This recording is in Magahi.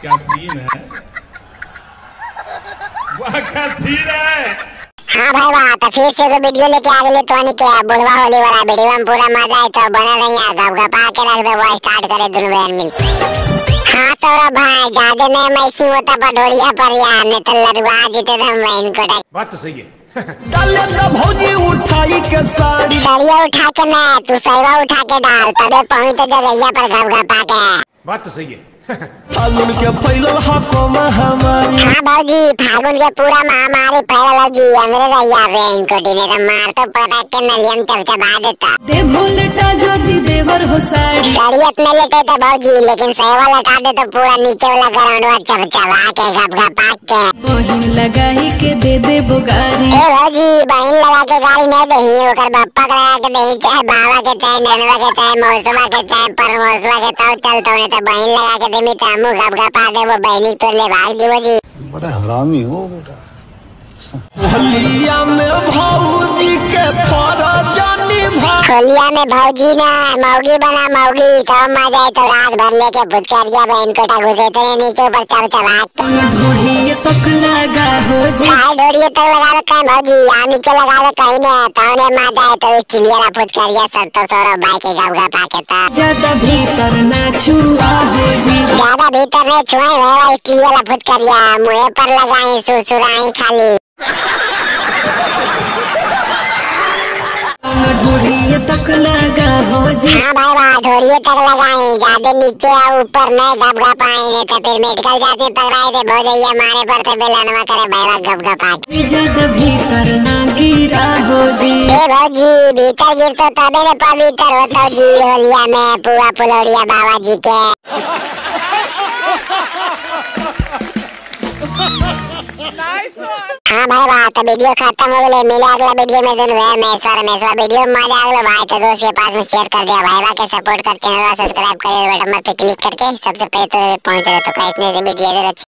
क्या सीन है, वाह क्या सीन है। हाँ भाई वाह, तो फिर से वीडियो लेके आ गए तो नहीं क्या बुढ़वा होली वाला वीडियो में पूरा मजा आए तो बना रही है गप गपा के रख दे वो स्टार्ट करे दोनों बहन मिल। हाँ सौरभ भाई ज्यादा नहीं मैं इसी होता पडोरिया पर यार नहीं तो लड़वा जीते थे हम इनको। बात तो सही है। डाले तो भौजी उठाई के साड़ी सरिया उठा के ना तू सैवा उठा के डाल तबे पहुंच तो जगहिया पर गप गपा के। बात तो सही है। फागुन के फैलल हको महामारी। हाँ भौजी फागुन के पूरा महामारी फैलल जी अंदर रहिया वे इनको दिने तो मार तो पता के नलियम चबचबा देता। दे भोलटा जोदी देवर हो साड़ी सरियत में लेते तो भौजी लेकिन सैवा लटा दे तो पूरा नीचे वाला ग्राउंडवा चबचबा के गप गपा के। बहिन लगाई के दे दे बोगारी। ए भौजी बहिन लगा के गाड़ी नहीं देही ओकर बप्पा के लगा के देही चाहे बाबा के चाहे ननवा के चाहे मौसवा के चाहे परमौसवा के तब चलतो नहीं तो बहिन लगा के देमी तो हमू गप गपा देबो बहिनी तो ले भाग दीबो जी। बड़ा हरामी हो बेटा। होलिया में भौजी के फरजनी भाई। होलिया में भौजी ना मौगी बना मौगी तो मजा तो रात भर लेके फुटकर गया बहन कोटा घुसे तो नीचे ऊपर चब चबा के। ढोढ़ी तक लगा हो जी। काहे ढोढ़ी तक लगा कहीं भौजी आ नीचे लगा कहीं ना तौने मजा आए तो क्लियर फुटकर गया सब तो सौरभ भाई के गप गपा के ता। ज्यादा भीतर ना छुआ हो जी। ज्यादा भीतर नहीं छुआई भाई क्लियर फुटकर गया मुँह पर लगाई सुसुराई खाली। ढोढ़ी तक लगा हो जी। हाँ भाई वाह ढोढ़ी तक लगाई ज्यादा नीचे और ऊपर नहीं गप गप आई नहीं तो फिर मेडिकल जाते पकड़ाए थे भौजैया मारे पर तो बेलनवा करे भाई गप गप आ। ज्यादा भीतर ना गिरा हो जी। ए भौजी भीतर गिर तो तबे न पवित्र होता जी होलिया में पुआ पुलौरिया बाबा जी के। हाँ भाई वाह तो वीडियो खत्म हो गई, मिला अगला वीडियो में दिन मैं सर मैं वीडियो मजा आ गया भाई तो दोस्त के पास में शेयर कर दिया भाई के सपोर्ट कर चैनल सब्सक्राइब कर बटन पर क्लिक करके सबसे पहले तो पहुंच रहे तो वीडियो।